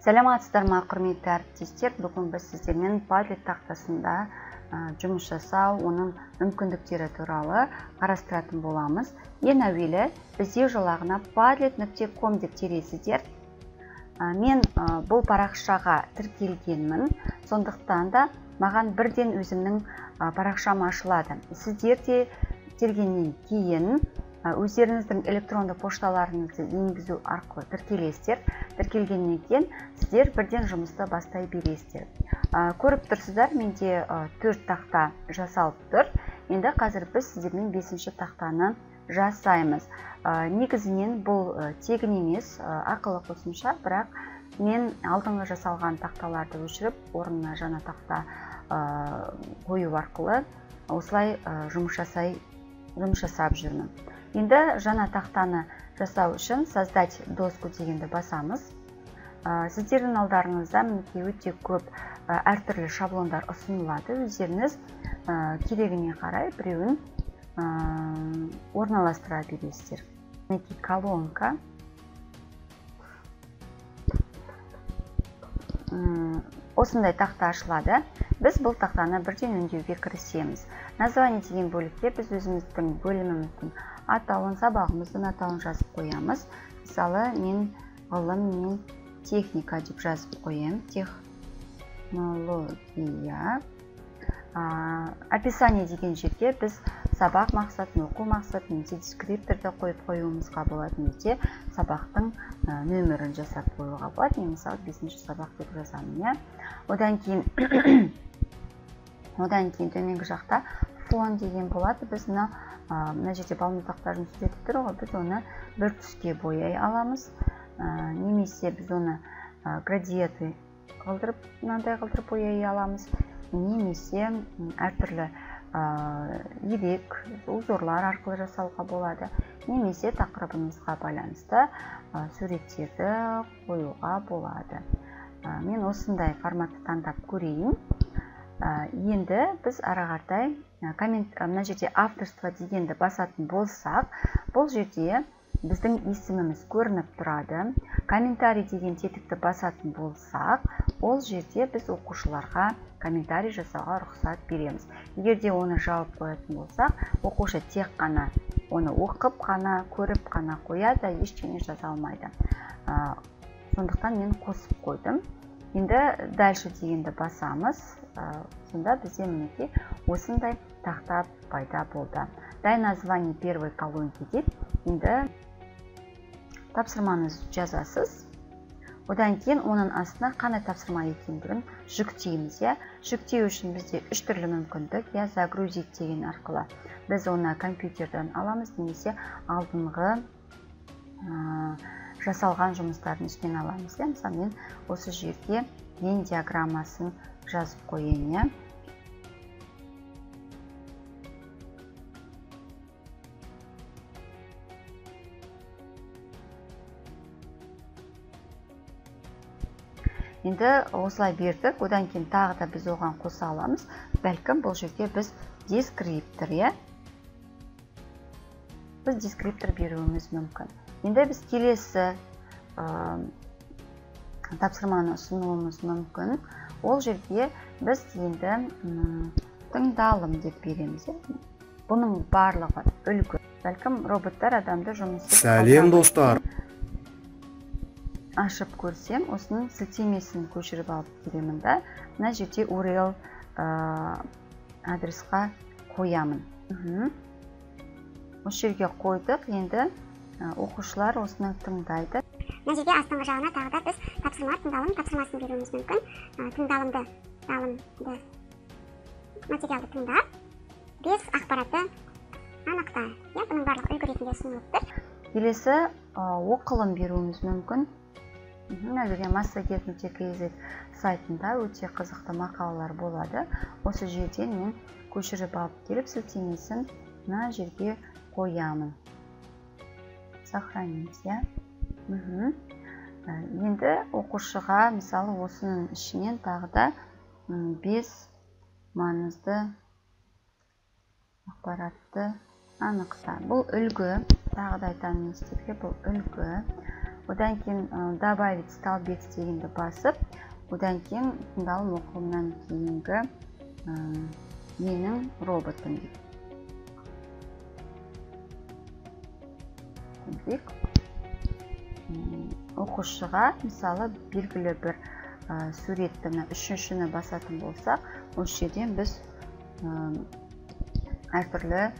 Сәлеметсіздер ме, құрметті әріптестер! Бүгін біз сіздермен Padlet тақтасында жұмыс жасау, оның мүмкіндіктері туралы қарастыратын боламыз. Ең әуелі іздеу жолағына padlet.com деп тересіздер. Мен бұл парақшаға тіркелгенмін, сондықтан да маған бірден өзімнің парақшам ашылады. Сіздер де тергеннен кейін өздеріңіздің электронды пошталарыңызды енгізу арқылы тіркелесіздер. Тіркелгеннен кейін сіздер бірден жұмысты бастай бересіздер. Көріп тұрсыздар, менде 4 тақта жасалып тұр. Енді қазір біз сіздермен 5-ші тақтаны жасаймыз. Негізінен бұл тегін емес, ақылы қосымша, бірақ мен алдыңғы жасалған тақталарды өшіріп, орнына жаңа тақта қою арқылы осылай жұмыс жасап жүрмін. Енді жаңа тақтаны жасау үшін создать доску дегенді басамыз. Сіздердің алдарыңызда мінекей өте көп әртүрлі шаблондар ұсынылады. Өздеріңіз керегіне қарай біреуін орналастыра бересіздер. Мінекей колонка. Осындай тақта ашылады. Біз бұл тақтаны бірден өңдеуге кірісеміз. Название деген бөлікте біз өзіміздің бөліміміздің атауын, сабағымыздың атауын жазып қоямыз. Мысалы, мен ғылым мен техника деп жазып қоямын. Технология. Описание деген жерге біз сабақ мақсатын, оқу мақсатын, немесе дескрипторды қойып қоюымызға болады, немесе сабақтың нөмірін жасап қоюға болады. Мен мысалы 5-ші сабақ деп жазамын, иә. Одан кейін төменгі жақта фон деген болады. Біз мына жерде балмұздақтардың суреті тұр ғой, біз оны бір түске бояй аламыз, немесе біз оны градиенты қылдырып, мынандай қылдырып бояй аламыз, немесе әртүрлі ерек узорлар арқылы жасауға болады, немесе тақырыбымызға байланысты суреттерді қоюға болады. Мен осындай форматты таңдап көрейін. Енді біз ары қаратай мына жерде авторство дегенді басатын болсақ, бұл жерде біздің есіміміз көрініп тұрады. Комментарий деген тетікті басатын болсақ, ол жерде біз оқушыларға комментарий жасауға рұқсат береміз. Егер де оны жауып қоятын болсақ, оқушы тек қана оны оқып қана, көріп қана қояды, ештеңе жаза алмайды. Сондықтан мен қосып қойдым. Енді дальше дегенді басамыз. Сонда бізде мінекей осындай тақта пайда болды. Дай название первой колонки деп енді тапсырманы жазасыз. Одан кейін оның астына қандай тапсырма екендігін жүктейміз. Жүктеу үшін бізде үш түрлі мүмкіндік. Загрузить деген арқылы біз оны компьютерден аламыз, немесе алдыңғы жасалған жұмыстардың ішінен аламыз. Мысалы, мен осы жерге Венн диаграммасын жазып қояйын. Енді осылай бердік. Одан кейін тағы да біз оған қоса аламыз. Бәлкім бұл жерге біз дескриптор, біз дескриптор беруіміз мүмкін. Енді біз келесі тапсырманы ұсынуымыз мүмкін. Ол жерге біз енді тыңдалым деп береміз. Бұның барлығы үлгі. Бәлкім роботтар адамды жұмыссыз. Сәлем, достар! Ашып көрсем, осының сілтемесін көшіріп алып келемін да, мына жерде URL адресқа қоямын. Осы жерге қойдық. Енді оқушылар осыны тыңдайды. Мына жерге астыңғы жағына тағы да біз тапсырма, тыңдалым тапсырмасын беруіміз мүмкін. Тыңдалымды материалды тыңдап, 5 ақпаратты анықта. Бұның барлығы үлгі ретінде ұсынылып тұр. Келесі оқылым беруіміз мүмкін. Мына жерде massaget.kz сайтында өте қызықты мақалалар болады. Осы жерден мен көшіріп алып келіп сілтемесін мына жерге қоямын. Сохранить. Енді оқушыға мысалы осының ішінен тағы да 5 маңызды ақпаратты анықта. Бұл үлгі, тағы да айтамын сіздерге, бұл үлгі. Одан кейін добавить столбец дегенді басып, одан кейін тыңдалым оқылымнан кейінгі менің роботым деп. Оқушыға мысалы белгілі бір суретті, мына үшіншіні басатын болсақ, осы жерден біз әртүрлі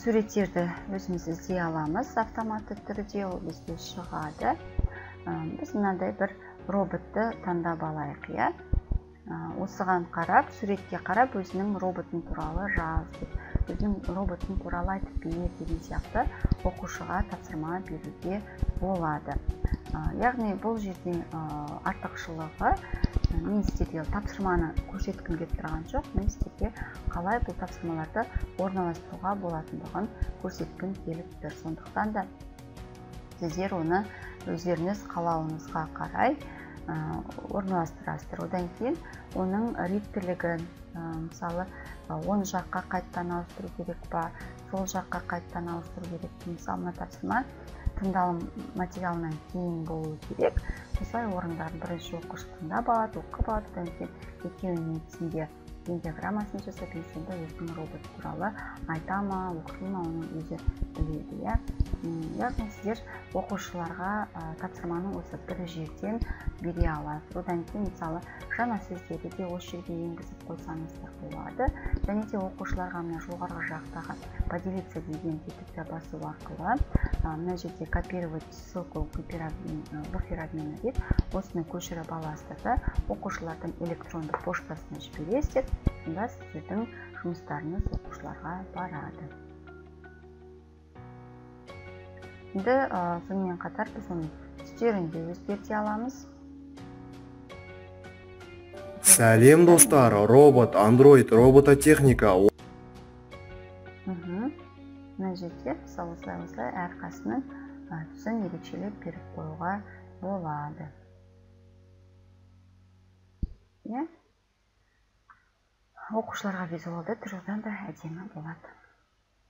суреттерді өзіміз іздей аламыз, автоматты түрде ол бізге шығады. Біз мынандай бір роботты таңдап алайық, иә. Осыған қарап, суретке қарап өзінің роботын туралы жаз деп, өзінің роботын туралы айтып бер деген сияқты оқушыға тапсырма беруге болады. Яғни бұл жерде артықшылығы, мен сіздерге тапсырманы көрсеткім келіп тұрған жоқ, мен сіздерге қалай бұл тапсырмаларды орналастыруға болатындығын көрсеткім келіп тұр. Сондықтан да сіздер оны өздеріңіз қалауыңызға қарай орналастырасыздар. Одан кейін оның реттілігін, мысалы, оң жаққа қайттан ауыстыру керек па, сол жаққа қайттан ауыстыру керек. Мысалы, мына тапсырма тыңдалым материалынан кейін болу керек. Осылай орындарын бірінші оқушы тыңдап алады, оқып алады, одан кейін екеуінің негізінде диаграммасын жасап, сонда өзінің робот туралы айта ма, оқи ма, оның өзі біледі, иә. Яғни сіздер оқушыларға тапсырманы осы бір жерден бере аласыз. Одан кейін мысалы жаңа сөздерді де осы жерге енгізіп қойсаңыздар болады. Және де оқушыларға мына жоғарғы жақтағы поделиться деген тетікті басу арқылы мына жерде копировать ссылку в эфир обмена деп осыны көшіріп аласыздар да оқушылардың электронды поштасына жібересіздер. Сонда сіздердің жұмыстарыңыз оқушыларға барады. Енді сонымен қатар біз оның түстерін де өзгерте аламыз. Сәлем, достар! Робот, андроид, робототехника. Мына жерде мысалы осылай осылай әрқайсысының түсін ерекшелеп беріп қоюға болады. Иә? Оқушыларға визуалды тұрғыдан да әдемі болады.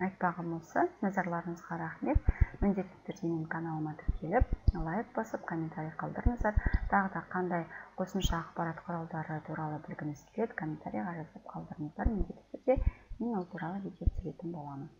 Айтпағым осы, назарларыңызға рахмет. Міндетті түрде менің каналыма тіркеліп, лайк басып, комментарий қалдырыңыздар. Тағы да қандай қосымша ақпарат құралдары туралы білгіңіз келеді, комментарийға жазып қалдырыңыздар. Міндетті түрде мен ол туралы видео түсіретін боламын.